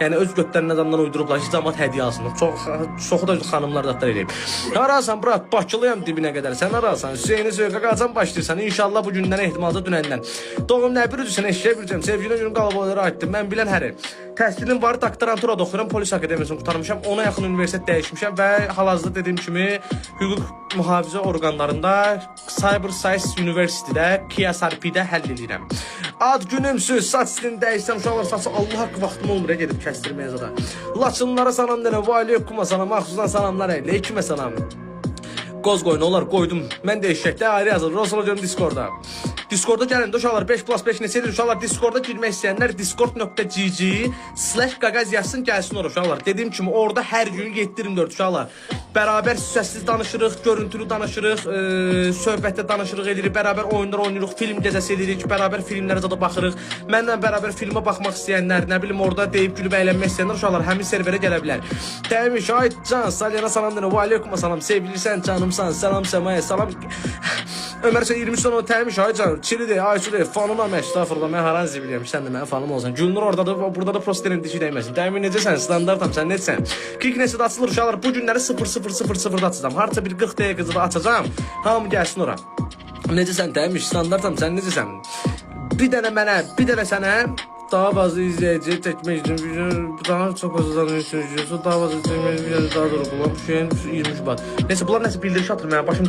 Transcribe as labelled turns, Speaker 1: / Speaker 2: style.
Speaker 1: Yəni öz götlərindən adamdan uydurublar ki, camaat hədiyyə alsın. Çox çoxu da xanımlar zətlər eləyib. Harasan brat, Bakılıyam dibinə qədər. Sən harasan? Hüseyni Zövqə qaçan başlayırsan. İnşallah bu gündən ehtimalca dünəndən. Doğum nə bir ucusun, eşşəyə biləcəm. Sevgilim günüm qalabalıqlara aiddir. Mən bilən həri. Təhsilim var, doktoranturada oxuyuram, polis akademiyasını qurtarmışam. Ona yaxın universitet dəyişmişəm və hal-hazırda dediyim kimi hüquq mühafizə orqanlarında Cyber Science University-də, KSRP-də həll eləyirəm. Ad günümsüz, saç stilini dəyişsəm, uşaqlar saçı Allah haqqı vaxtım olmur gedib kəsdirməyə zada. Laçınlara salam deyirəm, və aleykum salam, məxsusan salamlar, aleyküm salam. Qoz qoyun olar qoydum. Mən də eşəkdə ayrı yazılır. Rosala görüm Discordda. Discordda gəlin də uşaqlar, 5 plus 5 neçə edir uşaqlar? Discordda girmək istəyənlər discord.gg/qaqaz yazsın, gəlsin ora uşaqlar. Dediyim kimi orada hər gün 7-24 uşaqlar. Bərabər səssiz danışırıq, görüntülü danışırıq, söhbətdə danışırıq edirik, bərabər oyunlar oynayırıq, film gecəsi edirik, bərabər filmlərə zada baxırıq. Mənlə bərabər filmə baxmaq istəyənlər, nə bilim orada deyib gülüb əylənmək istəyənlər uşaqlar həmin serverə gələ bilər. Təmiş, ay can, Salyana salam deyirəm. Və aleykum salam. Sevilirsən, canımsan. Salam Səmaya, salam. Ömər sən 23 onu təmiş, ay can, çilidir, Aysudur, fanınam, əstəğfurullah, mən haran zibiliyəm, sən də mənim fanım olsan. Gülnur oradadır, burada da prosterin dişi dəyməsin. Təmin necəsən, standartam, sən necəsən? Kick neçədə açılır uşaqlar, bu günləri 0000-da açacağam. Harca bir 40 dəqiqə da açacağam. Hamı gəlsin ora. Necəsən təmiş, standartam, sən necəsən? Bir dənə mənə, bir dənə sənə daha fazla izleyici çekmek için daha çok fazla izleyici, daha fazla çekmek için daha doğru kullan. Şu 20 Şubat. Neyse, bunlar nəsə bildiriş atır mənə. Başım